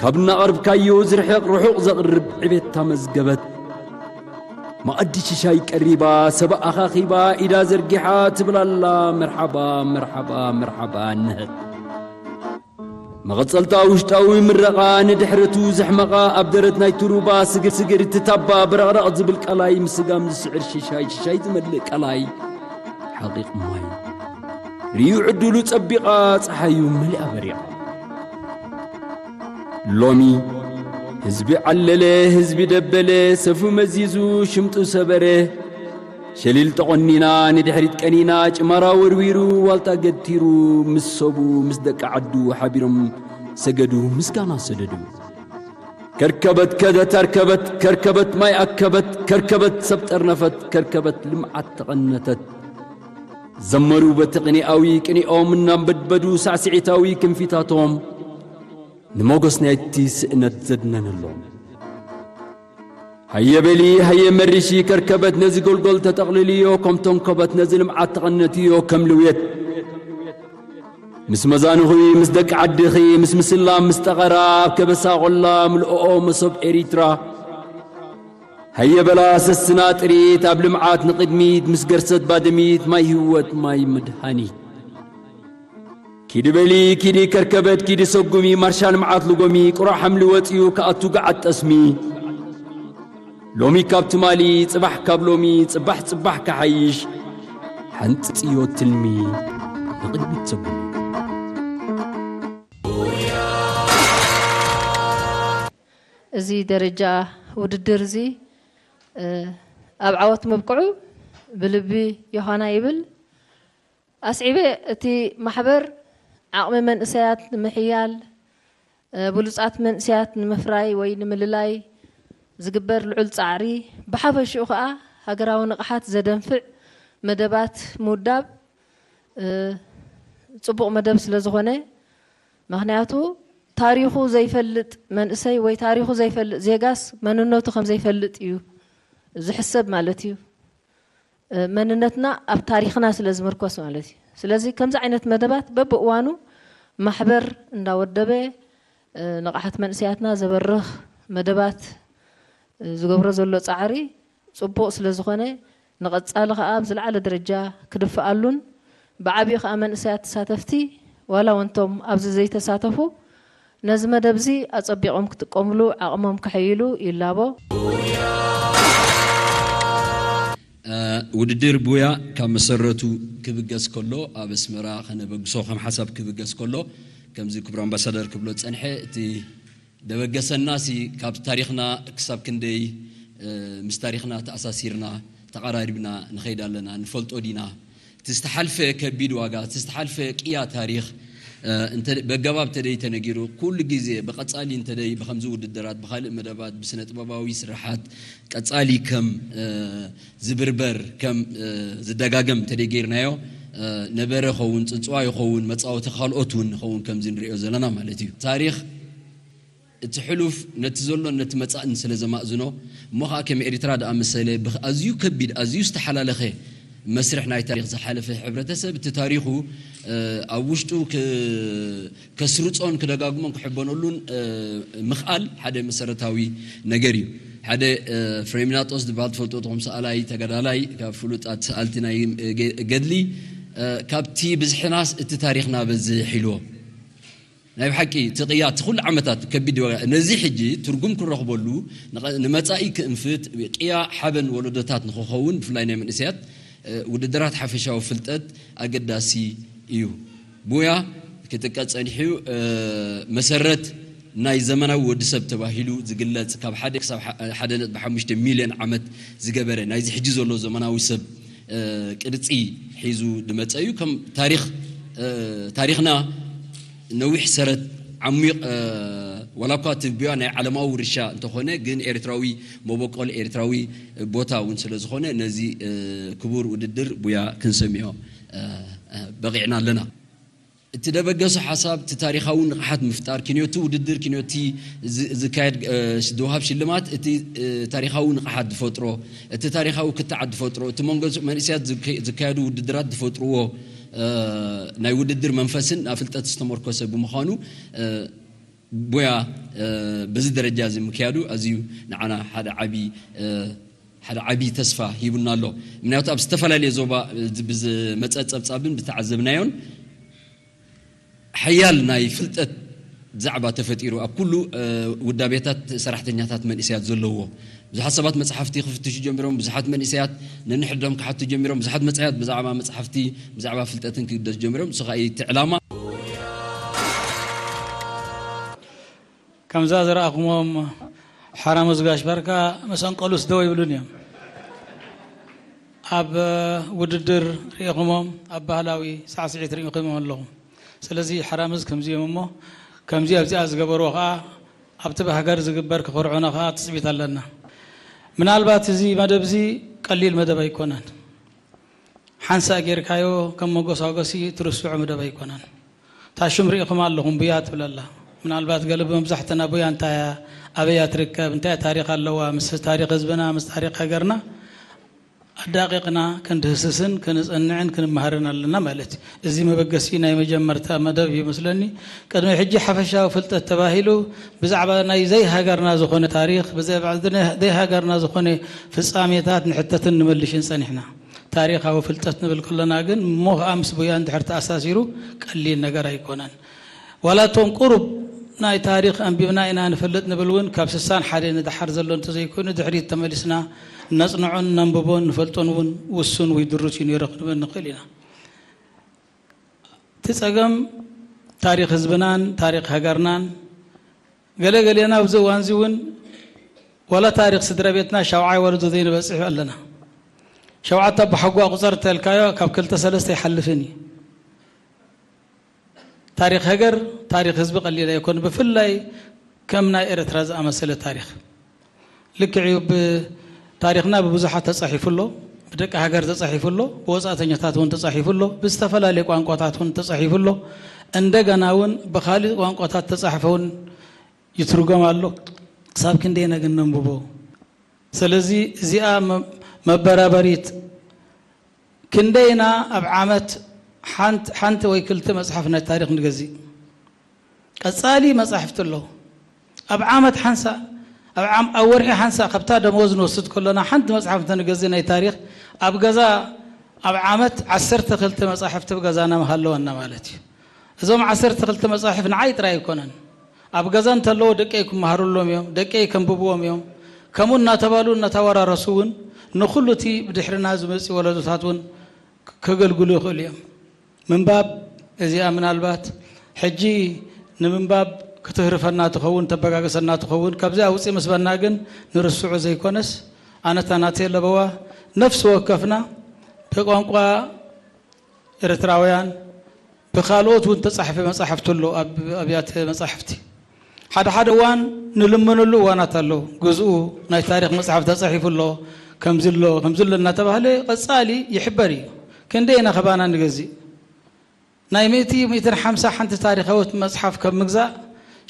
ካብ እናቐርብካዮ ዝርሕቕ ርሑቕ ዘቕርብ ዕቤት ታመዝገበት። መኣዲ ሽሻይ ቀሪባ፣ ሰብ ኣኻኺባ፣ ኢዳ ዘርጊሓ ትብላላ፣ መርሓባ፣ መርሓባ፣ መርሓባ፣ ንህት። መቐጸልታ ውሽጣዊ ምረቓ፣ ንድሕረቱ ዘሕመቓ፣ ኣብ ደረት ናይቲ ሩባ ስግር ስግር ትታባ፣ ብረቕረቕ ዝብል ቀላይ፣ ምስጋም ዝስዕር ሽሻይ፣ ሽሻይ ዝመልእ ቀላይ፣ ሓቒቕ ማይ። ርዩ ዕድሉ ጸቢቓ፣ ጸሓዩ መሊኣ በሪቓ። ሎሚ ህዝቢ ዓለለ፣ ህዝቢ ደበለ፣ ሰፉ መዚዙ፣ ሽምጡ ሰበረ። ሸሊል ተቖኒና፣ ንድሕሪት ቀኒና፣ ጭማራ ወርዊሩ፣ ዋልታ ገቲሩ፣ ምስ ሰቡ፣ ምስ ደቂ ዓዱ ሓቢሮም ሰገዱ፣ ምስጋና ሰደዱ። ከርከበት ከደት ኣርከበት፣ ከርከበት ማይ ኣከበት፣ ከርከበት ሰብ ጠርነፈት፣ ከርከበት ልምዓት ተቐነተት። ዘመሩ በቲ ቅኔኣዊ ቅኔኦም እናንበድበዱ ሳዕስዒታዊ ክንፊታቶም ንሞገስ ናይቲ ስእነት ዘድነነሎም። ሃየ በሊ፣ ሃየ መሪሺ ከርከበት ነዚ ጎልጎል ተጠቕልልዮ፣ ከም ተንከበት ነዚ ልምዓት ተቐነትዮ ከም ልውየት። ምስ መዛንኹ፣ ምስ ደቂ ዓድኺ፣ ምስ ምስላ፣ ምስ ጠቐራ፣ ኣብ ከበሳ ቆላ፣ ምልኦኦ መሶብ ኤሪትራ። ሃየ በላ ሰስና ጥሪት፣ ኣብ ልምዓት ንቕድሚት፣ ምስ ገርሰት ባድሚት፣ ማይ ህይወት፣ ማይ መድሃኒት። ኪዲ በሊ፣ ኪዲ ከርከበት፣ ኪዲ ሰጉሚ፣ ማርሻ ልምዓት ልጎሚ፣ ቁራዕ ሓምሊ ወፂኡ ክኣቱ ገዓት ጠስሚ። ሎሚ ካብ ትማሊ፣ ጽባሕ ካብ ሎሚ፣ ጽባሕ ጽባሕ ክሓይሽ፣ ሓንጽጽዮ ትልሚ፣ ንቕድሚት ሰጉሚ። እዚ ደረጃ ውድድር እዚ፣ እ፣ ኣብ ዓወት ምብቅዑ ብልቢ ዮሃና ይብል። ኣስዒበ እቲ ማሕበር ዓቕሚ መንእሰያት ንምሕያል፣ እ፣ ብሉጻት መንእሰያት ንምፍራይ ወይ ንምልላይ ዝግበር ልዑል ጻዕሪ፣ ብሓፈሽኡ ከኣ ሃገራዊ ንቕሓት ዘደንፍዕ መደባት ምውዳብ፣ እ፣ ጽቡቕ መደብ ስለ ዝኾነ፣ ምኽንያቱ ታሪኹ ዘይፈልጥ መንእሰይ ወይ ታሪኹ ዘይፈልጥ ዜጋስ መንነቱ ከም ዘይፈልጥ እዩ ዝሕሰብ ማለት እዩ። እ፣ መንነትና ኣብ ታሪኽና ስለ ዝምርኮስ ማለት እዩ። ስለዚ ከምዚ ዓይነት መደባት በብእዋኑ ማሕበር እንዳወደበ፣ እ፣ ንቕሓት መንእሰያትና ዘበርኽ መደባት፣ እ፣ ዝገብሮ ዘሎ ጻዕሪ ጽቡቕ ስለ ዝኾነ ንቐጻሊ ከኣ ኣብ ዝለዓለ ደረጃ ክድፍኣሉን ብዓቢኡ ከኣ መንእሰያት ተሳተፍቲ ዋላ ወንቶም ኣብዚ ዘይተሳተፉ ነዚ መደብ እዚ ኣጸቢቖም ክጥቀምሉ ዓቕሞም ከሐይሉ ይላቦ። ውድድር ቡያ ካብ መሰረቱ ክብገስ ከሎ ኣብ ኣስመራ ከነበግሶ ከም ሓሳብ ክብገስ ከሎ ከምዚ ክቡር ኣምባሳደር ክብሎ ዝጸንሐ እቲ ደበገሰና ሲ ካብ ታሪኽና ክሳብ ክንደይ ምስ ታሪኽና ተኣሳሲርና ተቐራሪብና ንኸይድ ኣለና ንፈልጦ ዲና እቲ ዝተሓልፈ ከቢድ ዋጋ እቲ ዝተሓልፈ ቅያ ታሪኽ በገባብ ተደይ ተነጊሩ ኩሉ ግዜ ብቐጻሊ እንተደይ ብከምዚ ውድድራት ብካልእ መደባት ብስነ ጥበባዊ ስራሓት ቀጻሊ ከም ዝብርበር ከም ዝደጋገም እንተደይ ገይርናዮ ነበረ ኸውን ጽንጽዋ ይኸውን መጻወቲ ካልኦት እውን ንኸውን ከምዚ ንሪኦ ዘለና ማለት እዩ ታሪኽ እቲ ሕሉፍ ነቲ ዘሎን ነቲ መጻእን ስለ ዘማእዝኖ እሞ ከዓ ከም ኤሪትራ ደኣ መሰለ ብኣዝዩ ከቢድ ኣዝዩ ዝተሓላለኸ መስርሕ ናይ ታሪኽ ዝሓለፈ ሕብረተሰብ እቲ ታሪኹ ኣብ ውሽጡ ከስርጾን ክደጋግሞን ክሕበነሉን ምኽኣል ሓደ መሰረታዊ ነገር እዩ ሓደ ፍሬሚናጦስ ዝበሃል ትፈልጦ ትኹም ሰኣላይ ተጋዳላይ ካብ ፍሉጣት ሰኣልቲ ናይ ገድሊ ካብቲ ብዝሕናስ እቲ ታሪኽና በዝሕ ኢልዎ ናይ ብሓቂ እቲ ቅያ እቲ ኩሉ ዓመታት ከቢድ ዋጋ ነዚ ሕጂ ትርጉም ክረኽበሉ ንመፃኢ ክእንፍት ቅያ ሓበን ወለዶታት ንክኸውን ብፍላይ ናይ መንእሰያት ውድድራት ሓፈሻዊ ፍልጠት ኣገዳሲ እዩ። ቡያ ክጥቀ ፀኒሑ መሰረት ናይ ዘመናዊ ወዲ ሰብ ተባሂሉ ዝግለፅ ካብ ሓደ ክሳብ ሓደ ነጥቢ ሓሙሽተ ሚልዮን ዓመት ዝገበረ ናይዚ ሕጂ ዘሎ ዘመናዊ ሰብ ቅርፂ ሒዙ ዝመፀ እዩ። ከም ታሪኽ ታሪኽና ነዊሕ ሰረት ዓሚቕ ዋላ እኳ እቲ ቢዋ ናይ ዓለማዊ ውርሻ እንተኾነ ግን ኤርትራዊ መበቆል ኤርትራዊ ቦታ እውን ስለ ዝኾነ ነዚ ክቡር ውድድር ቡያ ክንሰሚዖ በቒዕና ኣለና። እቲ ደበገሱ ሓሳብ እቲ ታሪኻዊ ንቕሓት ምፍጣር ኪንዮቲ ውድድር ኪንዮቲ ዝካየድ ዝወሃብ ሽልማት እቲ ታሪኻዊ ንቕሓት ዝፈጥሮ እቲ ታሪኻዊ ክትዓት ዝፈጥሮ እቲ መንጎ መንእሰያት ዝካየዱ ውድድራት ዝፈጥርዎ ናይ ውድድር መንፈስን ኣብ ፍልጠት ዝተመርኮሰ ብምዃኑ ቡያ በዚ ደረጃ እዚ ምክያዱ ኣዝዩ ንዓና ሓደ ዓቢ ሓደ ዓቢ ተስፋ ሂቡና ኣሎ። ምክንያቱ ኣብ ዝተፈላለየ ዞባ ብዝመፀ ፀብፃብን ዝተዓዘብናዮን ሓያል ናይ ፍልጠት ዛዕባ ተፈጢሩ ኣብ ኩሉ ውዳቤታት ሰራሕተኛታት መንእሰያት ዘለዎ ብዙሓት ሰባት መፅሓፍቲ ክፍትሹ ጀሚሮም ብዙሓት መንእሰያት ነንሕዶም ክሓቱ ጀሚሮም ብዙሓት መፅያት ብዛዕባ መፅሓፍቲ ብዛዕባ ፍልጠትን ክግደሱ ጀሚሮም ንሱ ከዓ እቲ ዕላማ ከምዛ ዝረኣኹሞም ሓራሙዝ ጋሽ ባርካ መሰንቀሉስ ደው ይብሉን እዮም ኣብ ውድድር ርኢኹሞም ኣብ ባህላዊ ሳዕስዒት ርኢኹሞም ኣለኹም ስለዚ ሓራምዝ ከምዚኦም እሞ ከምዚ ኣብዚኣ ዝገበርዎ ከዓ ኣብቲ ብሃገር ዝግበር ክኾርዑና ከዓ ትፅቢት ኣለና ምናልባት እዚ መደብ እዚ ቀሊል መደብ ኣይኮነን ሓንሳእ ጌርካዮ ከም መጎሳጎሲ ትርስዖ መደብ ኣይኮነን። እታ ሽም ርኢኹማ ኣለኹም ቡያ ትብል ኣላ። ምናልባት ገለ ብመብዛሕትና ቡያ እንታይ እያ፣ ኣበይ እያ ትርከብ፣ እንታይ ታሪኽ ኣለዋ፣ ምስ ታሪኽ ህዝብና፣ ምስ ታሪኽ ሃገርና ኣዳቒቕና ክንድህስስን ክንጸንዕን ክንመሃርን ኣለና ማለት እዩ። እዚ መበገሲ ናይ መጀመርታ መደብ እዩ መስለኒ። ቅድሚ ሕጂ ሓፈሻዊ ፍልጠት ተባሂሉ ብዛዕባ ናይ ዘይሃገርና ዝኾነ ታሪኽ፣ ብዛዕባ ዘይሃገርና ዝኾነ ፍጻሜታት ንሕተትን ንመልሽን ጸኒሕና። ታሪኻዊ ፍልጠት ንብል ከለና ግን እሞ ከኣ ምስ ቡያ እንድሕር ተኣሳሲሩ ቀሊል ነገር ኣይኮነን። ዋላ እቶም ቁሩብ ናይ ታሪኽ ኣንቢብና ኢና ንፈልጥ ንብል እውን ካብ ስሳን ሓደ ንደሓር ዘሎ እንተዘይኮይኑ ድሕሪት ተመሊስና ነጽንዖን ነንብቦን ንፈልጦን እውን ውሱን ወይ ድሩት እዩ ነይሩ ክንብል ንኽእል ኢና። እቲ ጸገም ታሪኽ ህዝብናን ታሪኽ ሃገርናን ገለ ገሌና ኣብዚ እዋን እዚ እውን ዋላ ታሪኽ ስድራ ቤትና ሻውዓይ ወለዶ ዘይንበጽሕ ኣለና። ሸውዓተ ኣቦሓጓ ቁጸር ተልካዮ ካብ ክልተ ሰለስተ ይሓልፍን እዩ። ታሪኽ ሃገር ታሪኽ ህዝቢ ቀሊል ኣይኮን ብፍላይ ከም ናይ ኤርትራ ዝኣመሰለ ታሪኽ ልክዕ እዩ። ታሪኽና ብብዙሓት ተጻሒፉ ኣሎ። ብደቂ ሃገር ተጻሒፉ ኣሎ። ብወጻእተኛታት እውን ተጻሒፉ ኣሎ። ብዝተፈላለየ ቋንቋታት እውን ተጻሒፉ ኣሎ። እንደገና እውን ብኻልእ ቋንቋታት ተጻሕፈ እውን ይትርጎም ኣሎ። ክሳብ ክንደየና ግን ነንብቦ? ስለዚ እዚኣ መበራበሪት ክንደይና ኣብ ዓመት ሓንቲ ወይ ክልተ መጽሓፍ ናይ ታሪኽ ንገዝእ? ቀጻሊ መጻሕፍቲ ኣለዉ። ኣብ ዓመት ሓንሳ ኣብ ወርሒ ሓንሳ ካብታ ደመወዝ ንወስድ ከሎና ሓንቲ መጽሓፍ እንተንገዝእ ናይ ታሪኽ ኣብ ገዛ ኣብ ዓመት ዓሰርተ ክልተ መጻሕፍቲ ኣብ ገዛና ምሃለወና ማለት እዩ። እዞም ዓሰርተ ክልተ መጻሕፍ ንዓይ ጥራይ ኣይኮነን። ኣብ ገዛ እንተለዉ ደቀይ ክመሃሩሎም እዮም፣ ደቀይ ከንብብዎም እዮም። ከምኡ እናተባሉ እናተወራረሱ እውን ንኹሉ እቲ ብድሕርና ዝመፅእ ወለዶታት እውን ከገልግሉ ይኽእሉ እዮም። ምንባብ እዚኣ ምናልባት ሕጂ ንምንባብ ክትህርፈና ትኸውን፣ ተበጋገሰና ትኸውን። ካብዚኣ ውፅእ ምስ በና ግን ንርስዑ ዘይኮነስ፣ ኣነታ ናተይ ለበዋ ነፍሲ ወከፍና ብቋንቋ ኤርትራውያን ብኻልኦት እውን ተጻሕፈ መጻሕፍቲ ኣሎ፣ ኣብ ኣብያተ መጻሕፍቲ። ሓደ ሓደ እዋን ንልመነሉ እዋናት ኣሎ። ግዝኡ ናይ ታሪኽ መጽሓፍ ተጻሒፉ ኣሎ፣ ከምዚ ኣሎ፣ ከምዚ ኣሎ እናተባህለ ቀጻሊ ይሕበር እዩ። ክንደይ ኢና ከባና ንገዝእ? ናይ ሚእቲ፣ ሚእትን ሓምሳ ሓንቲ ታሪኻዊት መጽሓፍ ከም ምግዛእ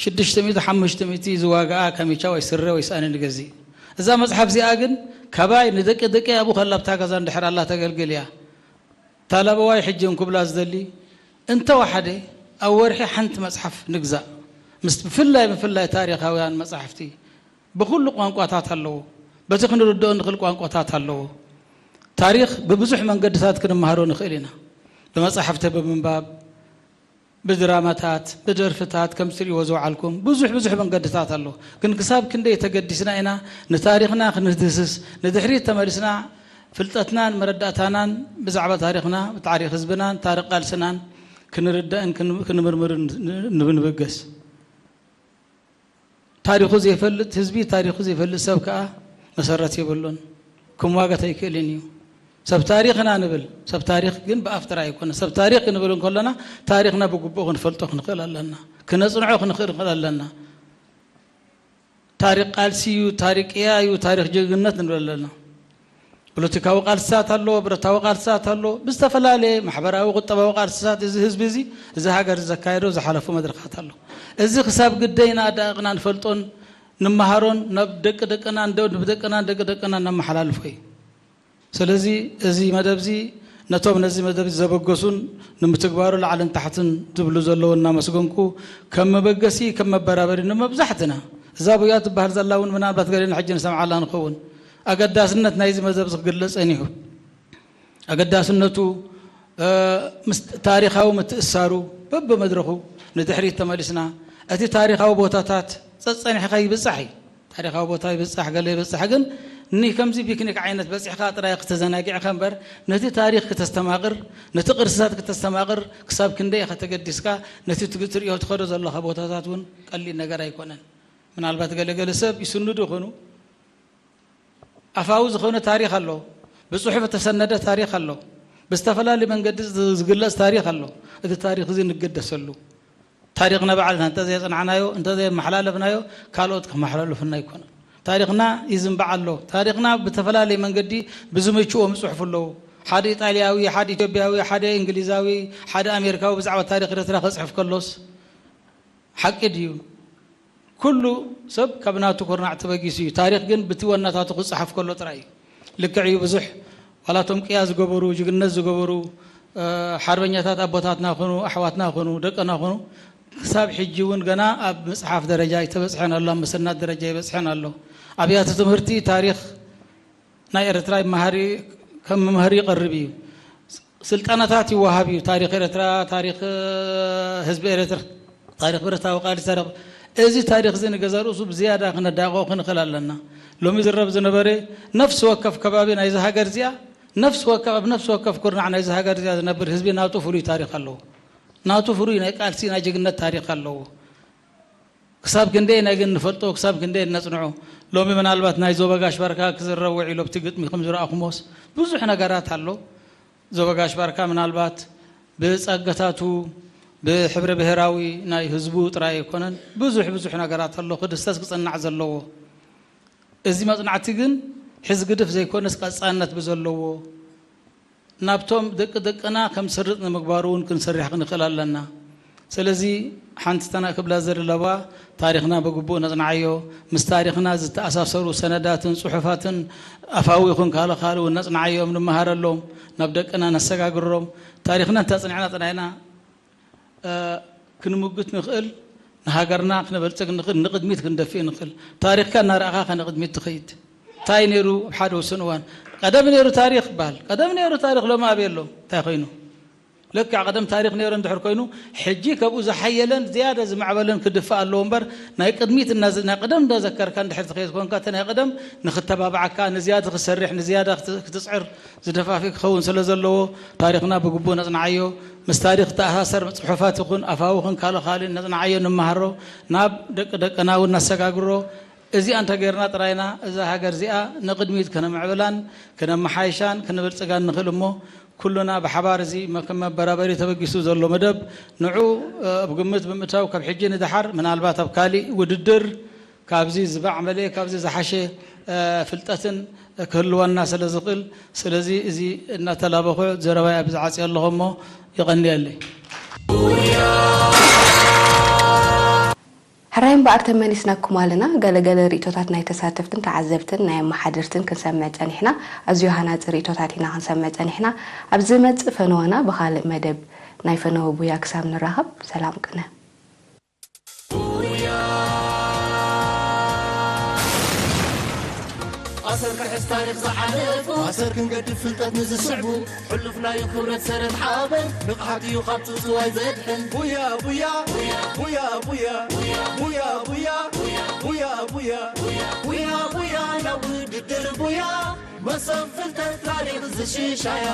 ሽዱሽተ ሚእቲ፣ ሓሙሽተ ሚእቲ ዝዋጋኣ ካሚቻ ወይ ስረ ወይ ሳእኒ ንገዝእ። እዛ መጽሓፍ እዚኣ ግን ካባይ ንደቂ ደቂ ኣብኡ ከላብታ ገዛ እንድሕር ኣላ ተገልግል እያ። ታላበዋይ ሕጂ እንክብላ ዝደሊ፣ እንተወሓደ ኣብ ወርሒ ሓንቲ መጽሓፍ ንግዛእ። ምስ ብፍላይ ብፍላይ ታሪኻውያን መጻሕፍቲ ብኹሉ ቋንቋታት ኣለዎ። በቲ ክንርድኦ ንኽእል ቋንቋታት ኣለዎ። ታሪኽ ብብዙሕ መንገድታት ክንመሃሮ ንኽእል ኢና። ብመጻሕፍቲ ብምንባብ፣ ብድራማታት፣ ብደርፍታት፣ ከም ትርእይዎ ዝወዓልኩም ብዙሕ ብዙሕ መንገድታት ኣሎ። ግን ክሳብ ክንደይ ተገዲስና ኢና ንታሪኽና ክንድህስስ፣ ንድሕሪት ተመሊስና ፍልጠትናን መረዳእታናን ብዛዕባ ታሪኽና፣ ታሪኽ ህዝብናን ታሪኽ ቃልስናን ክንርዳእን ክን-፣ ክንምርምርን ን-፣ ንብንብገስ። ታሪኹ ዘይፈልጥ ህዝቢ፣ ታሪኹ ዘይፈልጥ ሰብ ከኣ መሰረት የብሉን፣ ክሟገት ኣይክእልን እዩ። ሰብ ታሪኽና ንብል፣ ሰብ ታሪኽ ግን ብኣፍ ጥራይ ኣይኮነ። ሰብ ታሪኽ ክንብል እንከለና ታሪኽና ብግቡእ ክንፈልጦ ክንኽእል ኣለና፣ ክነጽንዖ ክንኽእል ኣለና። ታሪኽ ቃልሲ እዩ፣ ታሪኽ ቅያ እዩ፣ ታሪኽ ጅግንነት ንብል ኣለና። ፖለቲካዊ ቃልስታት ኣሎ፣ ብረታዊ ቃልስታት ኣሎ፣ ብዝተፈላለየ ማሕበራዊ፣ ቁጠባዊ ቃልስታት እዚ ህዝቢ እዚ፣ እዚ ሃገር ዘካየዶ ዝሓለፉ መድረኻት ኣሎ። እዚ ክሳብ ግደይ ንኣዳቕና ንፈልጦን ንመሃሮን ናብ ደቂ ደቅና፣ ንደ-፣ ንደቅና፣ ደቂ ደቅና ነመሓላልፎ እዩ። ስለዚ እዚ መደብ እዚ ነቶም ነዚ መደብ እዚ ዘበገሱን ንምትግባሩ ላዕልን ታሕትን ዝብሉ ዘለዉ እናመስገንኩ፣ ከም መበገሲ፣ ከም መበራበሪ ንመብዛሕትና፣ እዛ ቡያ ትበሃል ዘላ እውን ምናልባት ገሌና ሕጂ ንሰምዓላ ንኸውን፣ ኣገዳስነት ናይዚ መደብ እዚ ክግለጽ ጸኒሑ። ኣገዳስነቱ፣ እ፣ ምስ ታሪኻዊ ምትእሳሩ በብመድረኹ ንድሕሪት ተመሊስና፣ እቲ ታሪኻዊ ቦታታት ጸጸኒሕካ ይብጻሕ እዩ። ታሪኻዊ ቦታ ይብጻሕ፣ ገለ ይብጻሕ፣ ግን ኒ ከምዚ ፒክኒክ ዓይነት በጺሕካ ጥራይ ክተዘናጊዕካ እምበር፣ ነቲ ታሪኽ ክተስተማቕር፣ ነቲ ቅርስታት ክተስተማቕር፣ ክሳብ ክንደይ ኢኻ ተገዲስካ፣ ነቲ ትግ-፣ ትርእዮ ትኸዶ ዘለኻ ቦታታት እውን ቀሊል ነገር ኣይኮነን። ምናልባት ገለ ገለ ሰብ ይስንዱ ይኾኑ፣ ኣፋዊ ዝኾነ ታሪኽ ኣሎ፣ ብጽሑፍ እተሰነደ ታሪኽ ኣሎ፣ ብዝተፈላለየ መንገዲ ዝ-፣ ዝግለጽ ታሪኽ ኣሎ። እቲ ታሪኽ እዚ ንገደሰሉ። ታሪኽና ባዕልና እንተ ዘየጽናዕናዮ፣ እንተ ዘየመሓላለፍናዮ፣ ካልኦት ከመሓላልፉና ኣይኮኑን። ታሪኽና ይዝንባዕ ኣሎ። ታሪኽና ብተፈላለየ መንገዲ ብዝምችዎም ይጽሕፉ ኣለዉ። ሓደ ኢጣልያዊ፣ ሓደ ኢትዮጵያዊ፣ ሓደ እንግሊዛዊ፣ ሓደ ኣሜሪካዊ ብዛዕባ ታሪኽ ኤርትራ ክጽሕፍ ከሎስ፣ ሓቂ ድዩ? ኩሉ ሰብ ካብ ናቱ ኩርናዕ ተበጊሱ እዩ። ታሪኽ ግን ብቲ ዋናታቱ ክጸሓፍ ከሎ ጥራይ እዩ። ልክዕ እዩ፣ ብዙሕ ዋላ እቶም ቅያ ዝገበሩ፣ ጅግነት ዝገበሩ፣ እ፣ ሓርበኛታት ኣቦታትና ኹኑ፣ ኣሕዋትና ኹኑ፣ ደቅና ኹኑ፣ ክሳብ ሕጂ እውን ገና ኣብ ምጽሓፍ ደረጃ ኣይተበጽሐን ኣሎ፣ ኣብ ምስናድ ደረጃ ይበጽሐን ኣሎ። ኣብያተ ትምህርቲ ታሪኽ ናይ ኤርትራ መሃሪ፣ ከም መምህር ይቐርብ እዩ። ስልጠናታት ይወሃብ እዩ። ታሪኽ ኤርትራ፣ ታሪኽ ህዝቢ ኤርትራ፣ ታሪኽ ብረታዊ ቃልሲ፣ ታሪኽ፣ እዚ ታሪኽ እዚ ንገዛ ርእሱ ብዝያዳ ክነዳቕቖ ክንኽእል ኣለና። ሎሚ ዝረብ ዝነበረ ነፍሲ ወከፍ ከባቢ ናይዚ ሃገር እዚኣ፣ ነፍሲ ወከፍ፣ ኣብ ነፍሲ ወከፍ ኩርናዕ ናይዚ ሃገር እዚኣ ዝነብር ህዝቢ ናቱ ፍሉይ ታሪኽ ኣለዎ። ናቱ ፍሉይ ናይ ቃልሲ፣ ናይ ጅግነት ታሪኽ ኣለዎ። ክሳብ ክንደይ ኢና ግን ንፈልጦ፣ ክሳብ ክንደይ ነጽንዖ? ሎሚ ምናልባት ናይ ዞባ ጋሽ ባርካ ክዝረብ ውዒሉ ኣብቲ ግጥሚ ከም ዝረኣኹሞስ ብዙሕ ነገራት ኣሎ። ዞባ ጋሽ ባርካ ምናልባት ብጸጋታቱ፣ ብሕብረ ብሄራዊ ናይ ህዝቡ ጥራይ ኣይኮነን፣ ብዙሕ ብዙሕ ነገራት ኣሎ ክድሰስ ክጽናዕ ዘለዎ። እዚ መጽናዕቲ ግን ሕዚ ግድፍ ዘይኮነስ ቀጻልነት ብዘለዎ ናብቶም ደቂ ደቅና ከም ስርጥ ንምግባሩ እውን ክንሰርሕ ክንኽእል ኣለና። ስለዚ ሓንቲ ተና ክብላ ዝደለዋ ታሪኽና ብግቡእ ነጽንዓዮ፣ ምስ ታሪኽና ዝተኣሳሰሩ ሰነዳትን ጽሑፋትን ኣፋዊ ይኹን ካልእ ካልእ እውን ነጽንዓዮም፣ ንመሃረሎም፣ ናብ ደቅና ነሰጋግሮም። ታሪኽና እንተጽኒዕና ጥራይ ኢና እ፣ ክንምጉት ንኽእል፣ ንሃገርና ክነበልጽግ ንኽእል፣ ንቕድሚት ክንደፍእ ንኽእል። ታሪኽካ እናረኣኻ ኢኻ ንቕድሚት ትኸይድ። እንታይ ነይሩ ኣብ ሓደ ውሱን እዋን? ቀደም ነይሩ ታሪኽ ይበሃል። ቀደም ነይሩ ታሪኽ ሎሚ ኣበይ ኣሎ? እንታይ ኮይኑ? ልክዕ ቀደም ታሪኽ ነይሩ እንድሕር ኮይኑ፣ ሕጂ ከብኡ ዝሓየለን ዝያዳ ዝማዕበለን ክድፋእ ኣለዎ እምበር፣ ናይ ቅድሚት እናዘ-፣ ናይ ቀደም እንዳዘከርካ እንድሕር ትኸይድ ኮንካ፣ እቲ ናይ ቀደም ንኽተባብዓካ፣ ንዝያዳ ክሰርሕ፣ ንዝያዳ ክት-፣ ክትጽዕር ዝደፋፊ ክኸውን ስለ ዘለዎ፣ ታሪኽና ብግቡእ ነጽንዓዮ። ምስ ታሪኽ ተኣሳሰር ጽሑፋት ይኹን ኣፋዊ ኹን ካልእ ካልእ ነጽንዓዮ፣ ንመሃሮ። ናብ ደቂ ደቅና እውን ነሰጋግሮ። እዚኣ እንተገይርና ጥራይና እዛ ሃገር እዚኣ ንቕድሚት ከነምዕብላን ከነመሓይሻን ከነበልጽጋን ንኽእል እሞ፣ ኩሉና ብሓባር እዚ መ-፣ ከም መበራበሪ ተበጊሱ ዘሎ መደብ ንዑ፣ እ፣ ኣብ ግምት ብምእታው ካብ ሕጂ ንደሓር ምናልባት ኣብ ካሊእ ውድድር ካብዚ ዝማዕበለ፣ ካብዚ ዝሓሸ፣ እ፣ ፍልጠትን ክህልወና ስለ ዝኽእል፣ ስለዚ እዚ እናተላበኹ ዘረባይ ኣብዚ ዓጽየ ኣለኹ እሞ የቐንየለይ። ሕራይ እምበኣር ተመሊስናኩም ኣለና። ገለገለ ርእቶታት ናይ ተሳተፍትን ተዓዘብትን ናይ ኣመሓደርትን ክንሰምዕ ጸኒሕና። ኣዝዩ ሃናጺ ርእቶታት ኢና ክንሰምዕ ጸኒሕና። ኣብ ዝመጽእ ፈነወና ብኻልእ መደብ ናይ ፈነወ ቡያ ክሳብ ንራኸብ ሰላም ቅነ። ኣሰር ክሕዝ ታሪኽ ዝሓለፉ ኣሰር ክንገድፍ ፍልጠት ንዝስዕቡ ሕሉፍናዩ ክብረት ሰረት ሓበን ንቕሓት እዩ ካብ ጽውጽዋይ ዘድሕን ቡያ ቡያ ቡያ ቡያ ቡያ ቡያ ቡያ ቡያ ቡያ ቡያ ቡያ ናብ ውድድር ቡያ መሰብ ፍልጠት ታሪኽ ዝሽሻያ